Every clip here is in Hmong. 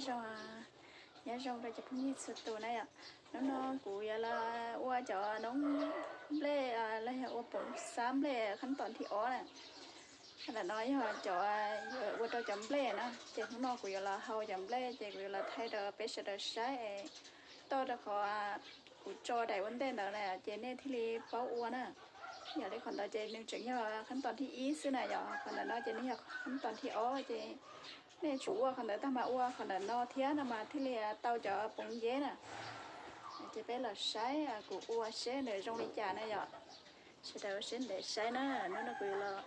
Zoo, nyob zoo rau cov phooj ywg txhua tus na yom. Hnub no kuv yuav los ua cov noob nplej los yog ua poov xab nplej qhab toom thib ob na. Ntawm no yog cov yuav ua rau cov nplej na, ces hnub no kuv yuav los hau cov nplej ces kuv yuav los thaij rau peb sawv daws saib es toj rau qhov kuv tso daim ua ntej ntawd na ces nej thiaj li paub ua na. Yog li qhov ntawd ces nws tseem yog qhab toom thib ib xwb na yom, qhov ntawm no ces nws yog qhab toom thib ob ces nej tsum ua qhov ntawd tag mas ua qhov ntawm no thiab no mas thiaj li tau cov poov yeb na. Ces peb los saib kuv ua seb nws zoo li cas na yom. Sawv daws ua siab ntev saib na, hnub no kuv yuav los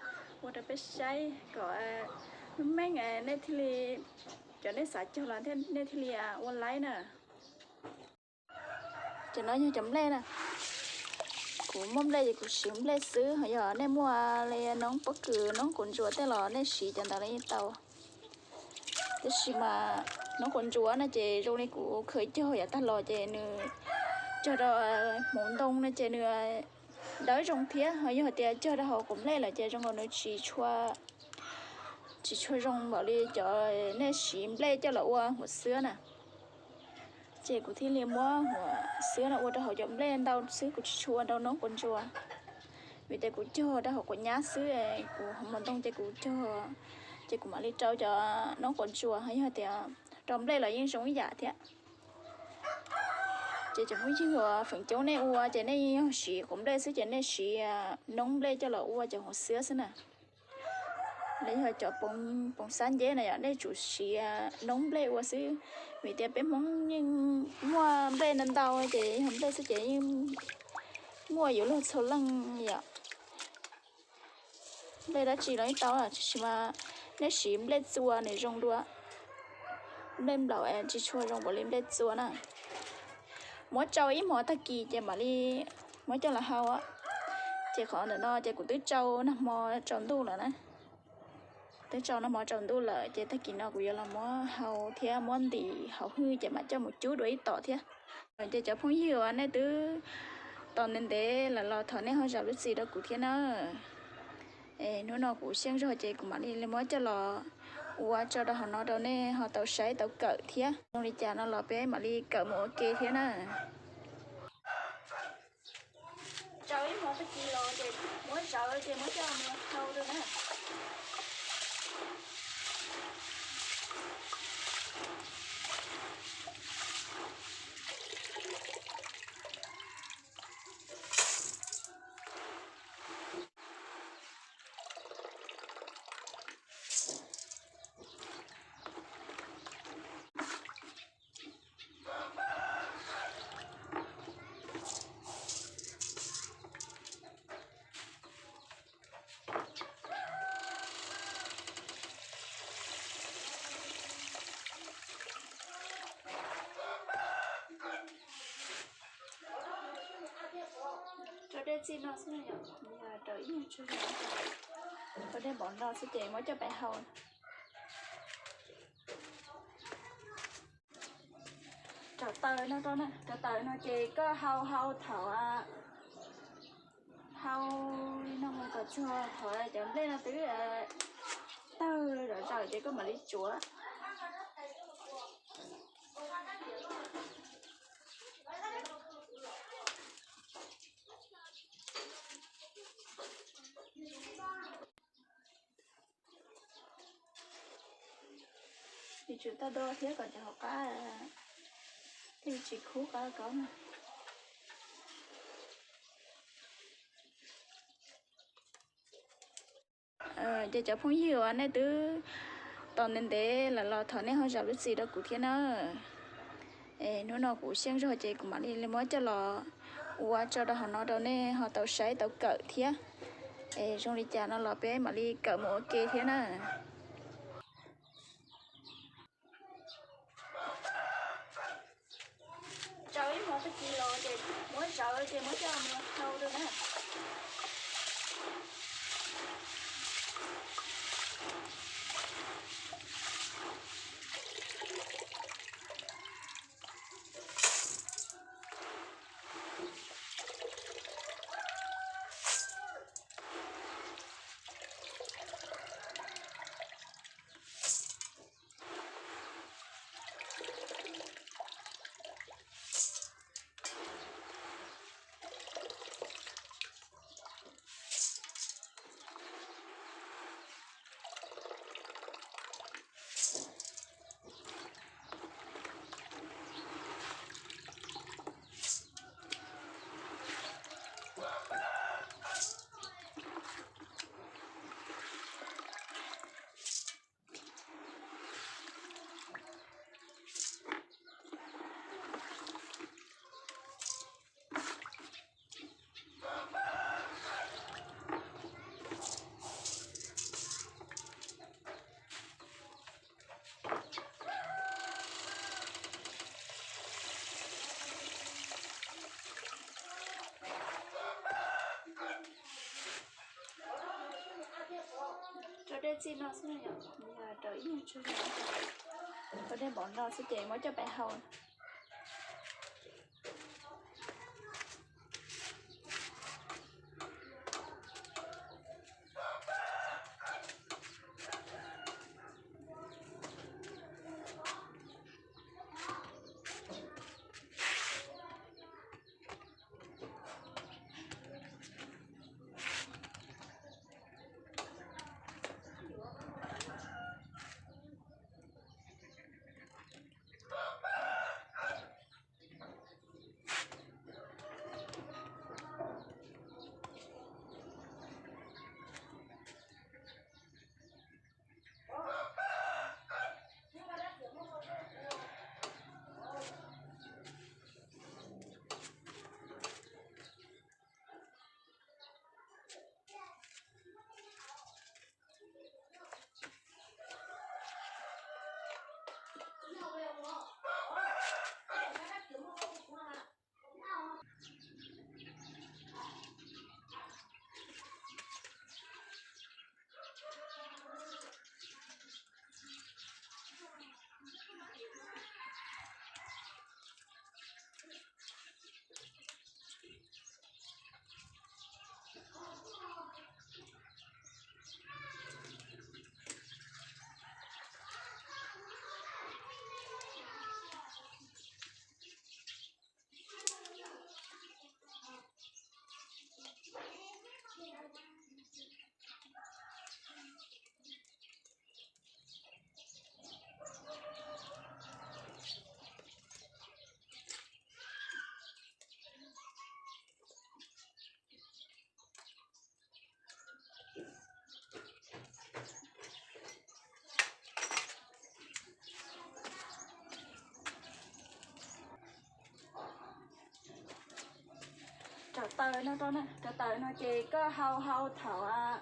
ua rau peb saib kom meej meej nej thiaj li, cov nej xav cog los nej thiaj li ua laib na. Ces no yog cov nplej na. Kuv muaj nplej ces kuv siv nplej xwb, yog nej muaj li noob pob kws noob quav ntsuas tej los nej siv cov ntawd los yeej tau. Tab sis mas noob quav ntsuas no ces zoo li kuv khaws cog yav tag los ces nws cog rau hmoov ntoo no ces nws dawb zoo thiab, ho yog tias cog rau hauv quav nplej lawm ces zoo nkaus nws tsis tshua, tsis tshua zoo npaum li cov nej siv nplej coj los ua huam xwab na. Ces kuv thiaj li muab huam xwab no ua rau hauv cov nplej ntau xwb, kuv tsis tshua ua rau noob quav ntsuas. Vim tias kuv cog rau hauv quav nyab xwb, kuv hauv hmoov ntoo ces kuv cog, ces kuv mam li rau cov noob quav ntsuas, ho yog tias rau nplej los yeej zoo ib yam thiab. Ces cov phooj ywg uas feem coob nej ua ces nej yog siv quav nplej xwb ces nej siv noob nplej coj los ua cov huam xwab xwb na. Los yog cov poov xab nceb na yom, nej tsum siv noob nplej ua xwb, vim tias peb Hmoob yeej muaj nplej ntau ntau ces yog nplej xwb ces yeej muaj yuav luag txhua leej yom. Nplej dab tsi los yeej tau, tab sis mas nej siv nplej txua nws zoo dua. Nplej nplaum tsis tshua zoo npaum li nplej txua na. Muab tsau ib hmo tag kis ces mam li muab coj los hau. Ces qhov ntawm no ces kuv twb tsau nag hmo tsaus ntuj lawm na. Twb tsau nag hmo tsaus ntuj lawm ces tag kis no kuv yuav los muab hau thiab muab ntim hauv hwj ces mam coj mus cub dua ib tom thiab. Ces cov phooj ywg uas nej twb tos ntev ntev lawm los thov nej ho zam lub txim rau kuv thiab na. Es hnub no kuv xyeej zog ces kuv mam li muab coj los ua tso rau hauv no rau nej ho tau saib tau kawm thiab. Zoo li cas no los peb mam li kawm mus ua ke thiab na. Tsau ib hmo tag kis los ces muab zawv ces muab coj mus hau rau na. Rau dej txij no xwb, rau ib nyuag tsug, rau dej npaum no xwb ces muab coj pais hau. Rau taws no, rau taws no ces koj hau hau thaum, hau li no mus kom txog thaum cov nplej no twb tawg zom zaws ces koj mam li tsuav. Yuav tsum tau do thiab kom cov hauv qab thiaj tsis khub qab kod na. Ces cov phooj ywg uas nej twb tos ntev ntev lawm los thov nej ho zam lub txim rau kuv thiab na. Es hnub no kuv xyeej zog ces kuv mam li muab coj los ua tso rau hauv no rau nej ho tau saib tau kawm thiab. Es zoo li cas no los peb mam li kawm mus ua ke thiab na. Tsau ib hmo tag kis los ces muab zawv ces muab coj mus hau rau na. Txij no xwb yom, yog rau ib nyuag tsug, ua dej npaum no xwb ces muab coj pem hau. Rau taws no rau na, rau taws no ces koj hau hau thaum,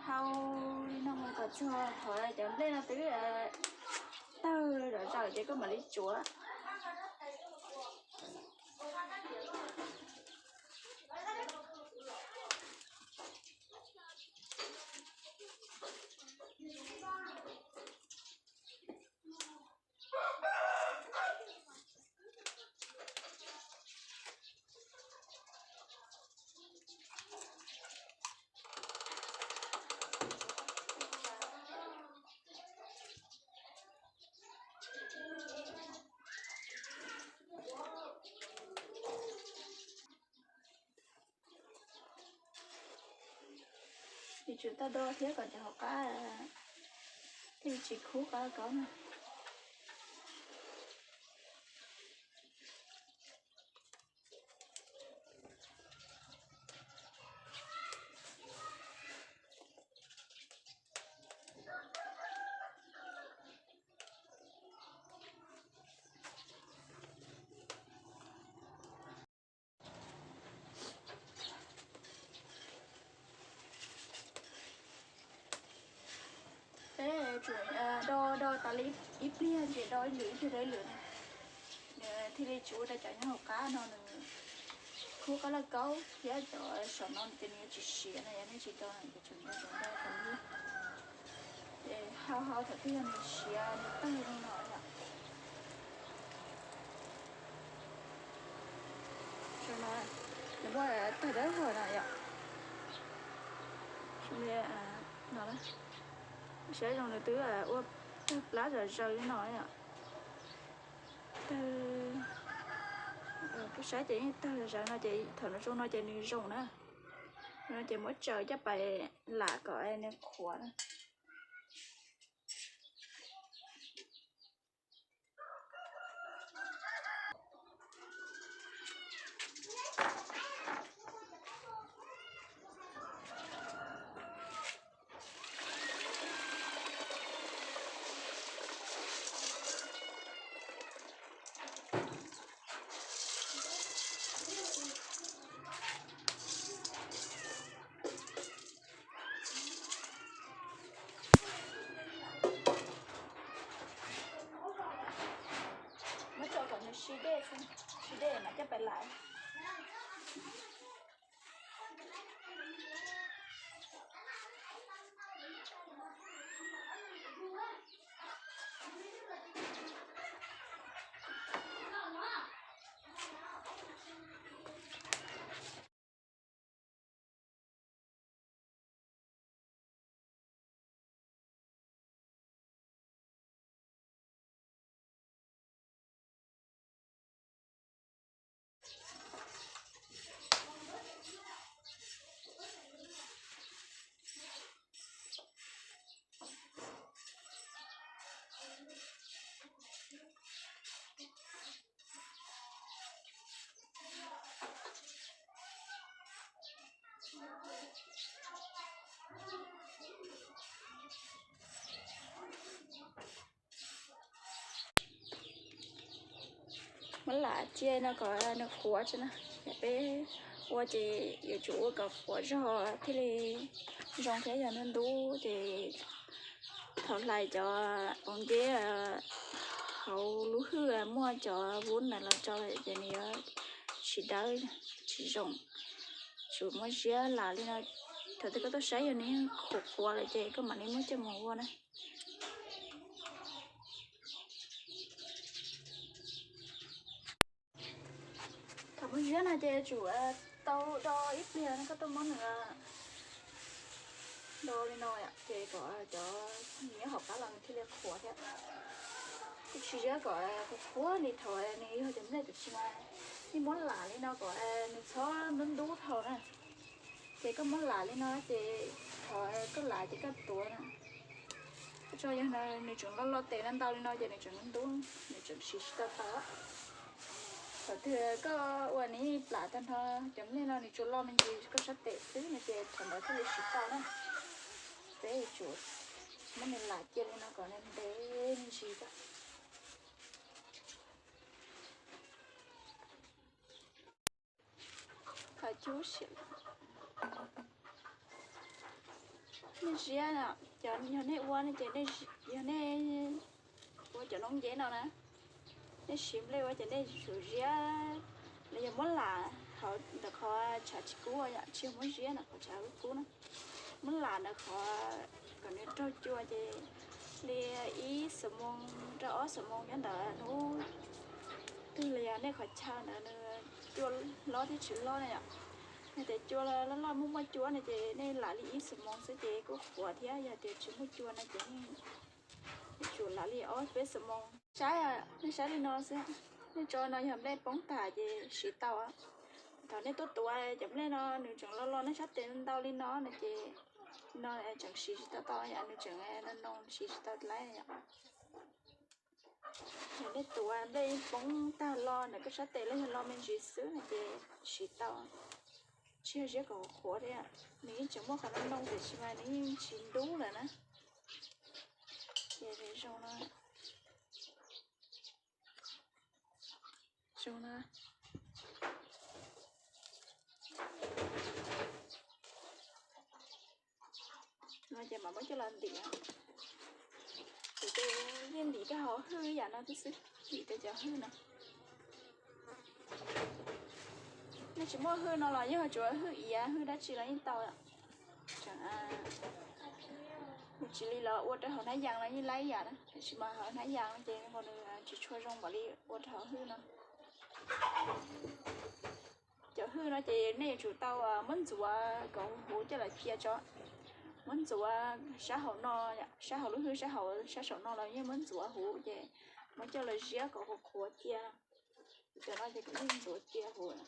hau li no mus kom txog thaum cov nplej no twb tawg zom zaws ces koj mam li tsuav. Yuav tsum tau do thiab kom cov hauv qab thiaj li tsis khub qab kaub na. Peb tsum do do tas li ib pliag ces do ib lwm ib pliag do ib lwm na, nws thiaj li tsis ua rau cov nyob hauv qab no nws khub qab lauj kaub thiab cov saum no ces nws yuav tsis siav no, yog nej tsis do no ces tsum do do tas li. Ces hau hau thaum twg yog nws siav nws tawg li no yom. Nws muaj tawg dawb vog no yom. No, saib zoo nws twb ua tawg plab zom zaws li no yom. Tawg, kuv saib ces yeej tawg zom zaws no ces thaum nws zoo no ces nws zoo na. Zoo no ces muab tsaws coj pais lam kom nws qhuav na. Muab tso kom nws sib dej, sib dej mas coj pais lais. Muab lam cia no kom nws qhuav tso na. Yog peb ua ces yuav tsum ua kom qhuav zog thiaj li zoo thiab, yog ntub ntub ces thaum hlais cov poov nceb hauv lub hwj muaj cov vub ntawd los tso lawm ces nws yuav tsis dawb tsis zoo. Tsum muab ziab lam li no, thaum twg koj tuaj saib yog nws yeej qhuav qhuav lawm ces koj mam li muab coj mus ua na. Thaum muab ziab no ces tsum tau do ib pliag no koj tuaj muab nws do li no ces kom cov nyiab hauv qab los nws thiaj li qhuav thiab. Kuj tsis ziab kom qhuav li thaum nws yog cov nplej tam sim no, yeej muab lam li no kom nws txhob ntub ntub dhau na. Ces koj muab lam li no ces thaum koj lam ces koj tuav na, koj tso yog nws tseem loj loj tes ntau li no ces nws tseem ntub, nws tseem siv tsis tau tau. Thaum twg koj ua nws plam tag nrho cov nplej no nws tsuas loj me ntsis koj sab tes xwb no ces thaum ntawd thiaj li siv tau na. Peb yuav tsum muab nws lam cia li no kom nws ntev me ntsis. Qhov cub siav, nej ziab, yog nej ua no ces yog nej ua cov noob nceb no na, nej siv nplej ua ces nej tsum ziab los yog muab lam hauv ntawm qhov tshav tsis kub, tsis yog muab ziab ntawm qhov tshav kub na. Muab lam ntawm qhov kom nws raug cua ces li ib xuab moos rau ob xuab moos nyob ntawd hnub twg los yog nej qhov chaw ntawd nws cua loj thiab tsis loj na yom. Yog tias cua loj loj muaj muaj cua no ces nej lam li ib xuab moos xwb ces kuj qhuav thiab, yog tias tsis muaj cua no ces nej tsum lam li ob peb xuab moos. Saib, nej saib li no xwb, nej tso no yog nplej poob tag ces siv tau. Thaum nej tuaj tuav cov nplej no nws tseem loj loj nej sab tes ntau li no no ces no tseem siv tsis tau tau, yog nws tseem no no siv tsis tau laib yom. Yog nej tuav nplej poob tag los ntawm koj sab tes los yog los me ntsis xwb no ces siv tau. Tsis yog ziab kom qhuav thiab, nws yeej tseem muaj qhov no no tiam sis mas nws yeej tsis ntub lawm na. Ces zoo no, zoo no. No ces mam muab coj los ntim. Kuv ces yeej ntim rau hauv hwj ib yam no thiab xwb, ntim rau cov hwj no. Nej tsis muaj hwj no los yog tsuav hwj iav hwj dab tsi los yeej tau. Nws tsis li los ua rau hauv hnab yas los yeej laib ib yam na, tiam sis mas hauv hnab yas no ces nws tsis tshua zoo npaum li ua rau hauv hwj no. Cov hwj no ces nej yuav tsum tau muab ntxuav kom huv coj los cia tso. Muab ntxuav sab hauv no, sab hauv lub hwj sab hauv sab saum no los yeej muab ntxuav huv ces muab coj los ziab kom qhuav qhuav cia. Cov no ces kuv yeej ntxuav cia huv.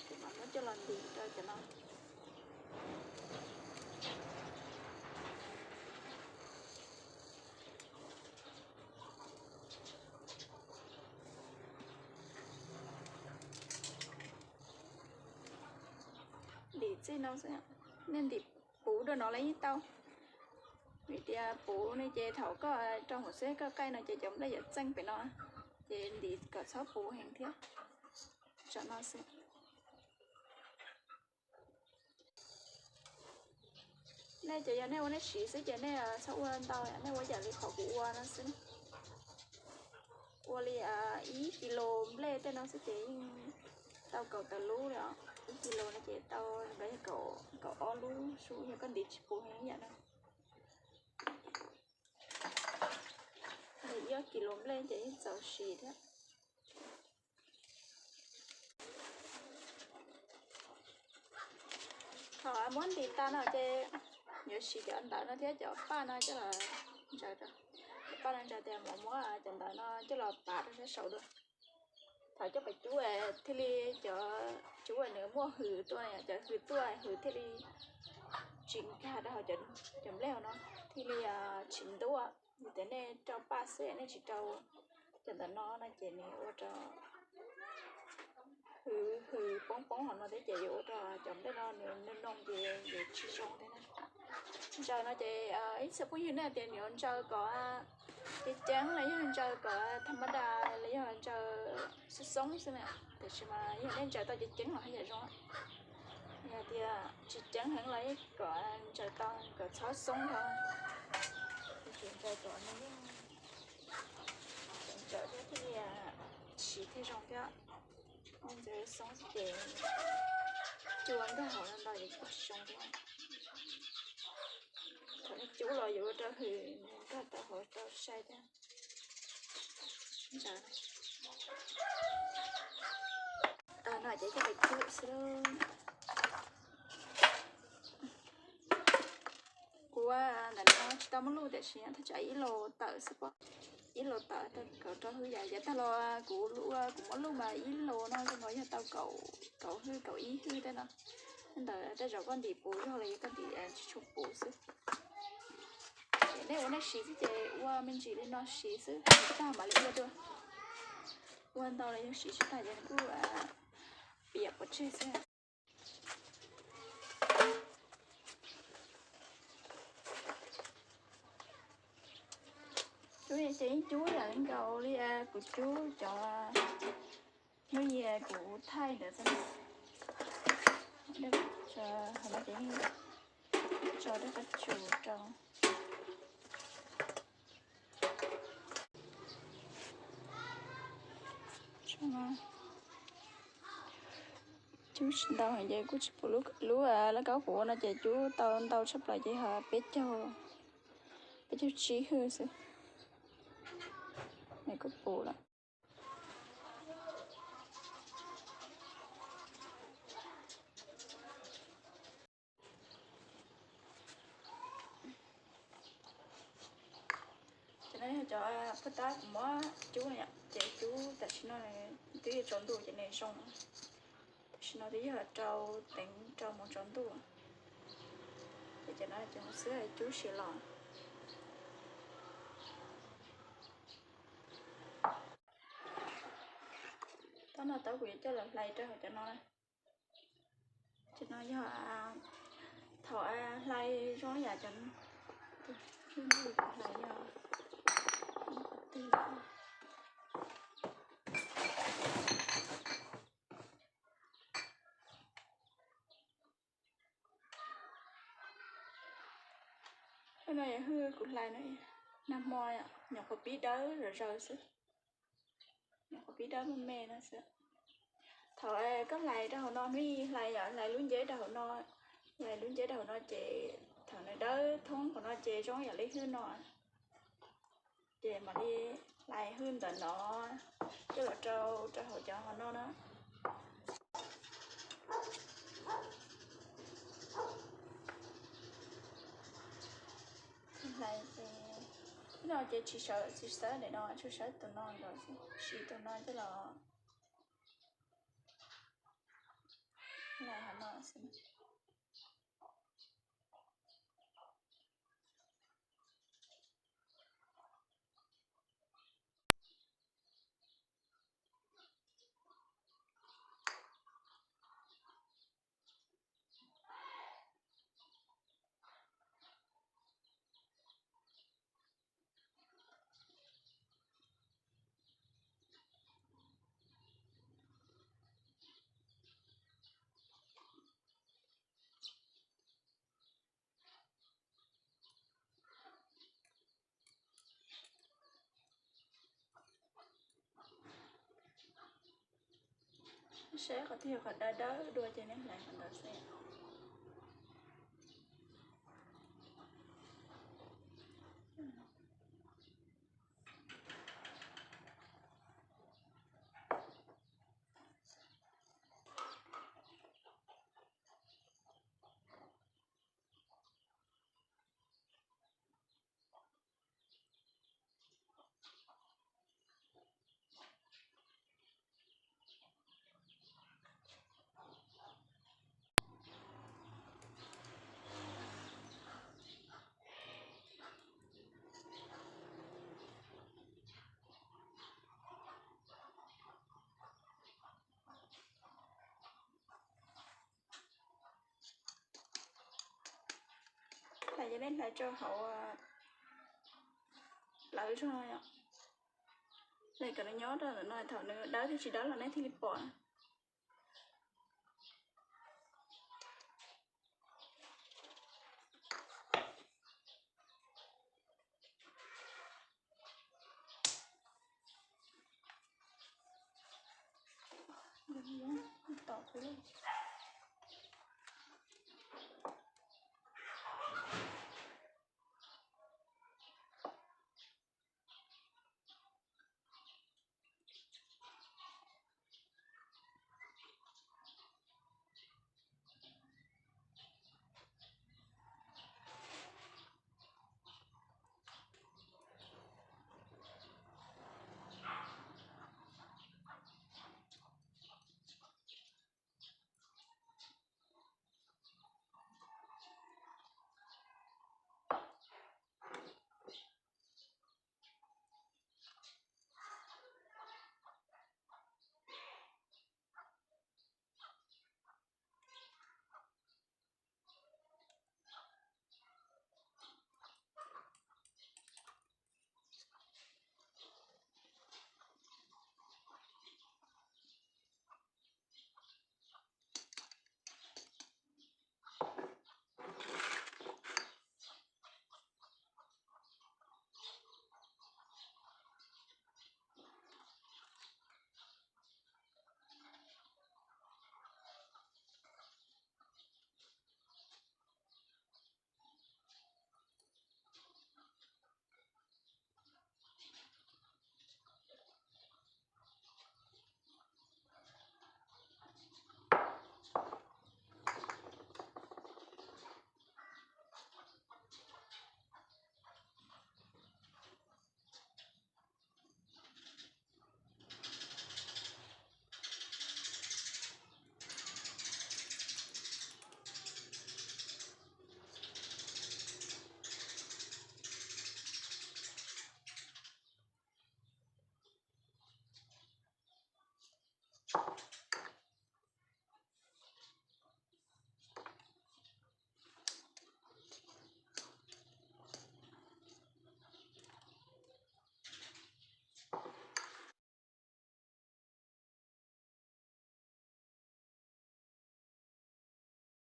Kuv mam muab coj los ntim rau cov no. Ntim txij no xwb, nej ntim puv rau no los yeej tau. Vim tias puv no ces thaum koj rau hauv xwb koj qaij no ces cov nplej yuav txeej pem no, ces ntim kom txhob puv heev thiab. Tsam no xwb. Nej ces yog nej ua nej siv xwb ces nej txhob ua ntau, nej ua yam li qhov kuv ua no xwb. Ua li ib kis lus nplej tej no xwb ces yeej tau kaum tawm lub li os. Ib kis lus no ces tau kaum ob lub sub, yog koj ntim tsis puv heev ib yam no. Ib ob kis lus nplej ces yeej txaus siv thiab. Thaum muab ntim tas no ces yuav siv cov ntawv no thiab cov paj no coj los ntsaws rau. Cov paj no ntsaws tias mam muab cov ntawv no coj los pav rau sab saud dua. Thaum coj pas cub thiaj li cov cub nws muaj hws tuaj, cov hws tuaj hws thiaj li tsis nkag rau hauv cov nplej no, thiaj li tsis ntub. Yog tias nej rau paj xwb nej tsis rau cov ntawv no no ces nws ua rau hws hws poob poob hauv no thiab ces yuav ua rau cov nplej no nws noo ces yuav tsis zoo thiab na. Ntsaws no ces ib txhia phooj ywg nej tias nws yuav ntsaws kom Ceev ceev los yog ntsaws kom tham ma da los yog ntsaws xoob xoob xwb na, tiam sis mas yog nej ntsaws tau ceev ceev los haj yam zoo. Yog tias tsis ceev heev los kom ntsaws tau kom txhob xoob dhau. Ntsaws kom nws yeej ntsaws thiab thiaj li siv thiaj zoo thiab. Ntsaws xoob ces cua nkag hauv no ntau ces kuj tsis zoo thiab. Thaum nej cub los yuav ua rau hws nkag tau hauv rau sai thiab. Ntsaws no ces coj los cub xwb lauj. Kuv ntawm no tsis tau muab luj tiam sis thaj tsam ib los tawm xwb pob, ib los tawm kom rau hwj yam yav tag los kuv luj kuv muab luj mas ib los no zoo nkaus yog tau kaum hwj kaum ib hwj tej no. Ntawm tej zaum koj ntim puv zog los yog koj ntim tsis tshua puv xwb. Ces nej ua nej siv xwb ces ua me ntsis li no siv xwb, tag mam li ua dua. Ua ntau los yog siv tsis tag ces kuj piam pov tseg xwb. Cub ces yeej cub yam li nkaus li kuv cub cov hnub i kuv thaij ntawd xwb. Tso dej qab tsuas rau. Cub tsis ntau heev ces kuj tsis puv. Lub lauj kaub kuv ua no ces cub tau ntau tshaj plaws ces ho peb caug, peb caug tsib hwj xwb. Nws kuj puv lawm. Ces no yog cov paj tab kuv muab cub no, ces cub tam sim no twb yuav tsaus ntuj ces nws zoo. Tam sim no twb yog rau teev rau mus tsaus ntuj, ces cov no ces mus xwb cub siav los. Tab no tab kuv yuav coj los hlais rau hauv cov no. Cov no yog thaum hlais zoo yam cov hlais yog qhov twg. Hwj no yog hwj kuv hlais no, nag hmo nyuam qhuav pib dawb zom zaws xwb. Nyuam qhuav pib dawb me me no xwb. Thaum koj hlais rau hauv no, hnub i hlais yom, hlais lub nceb rau hauv no, hlais lub nceb rau hauv no ces thaum nws dawb thoob qhov no ces zoo yam li hwj no. Ces mam li hlais hwj ntawm no coj los rau rau hauv cov hauv no na. Hlais ces, no ces tsis sawv, tsis sawv daim no, tsuas sawv tus no nkaus xwb, siv tus no coj los hlais hauv no xwb. Saib qhov twg yog qhov dawb dawb dua ces nej hlais qhov ntawd xwb. Hlais ces nej hlais rau hauv lawv zog yom. Ces kom nws nyob rau ntawm no, thaum nws dawb thiab tsis dawb los nej thiaj li pom na. Tom xwb.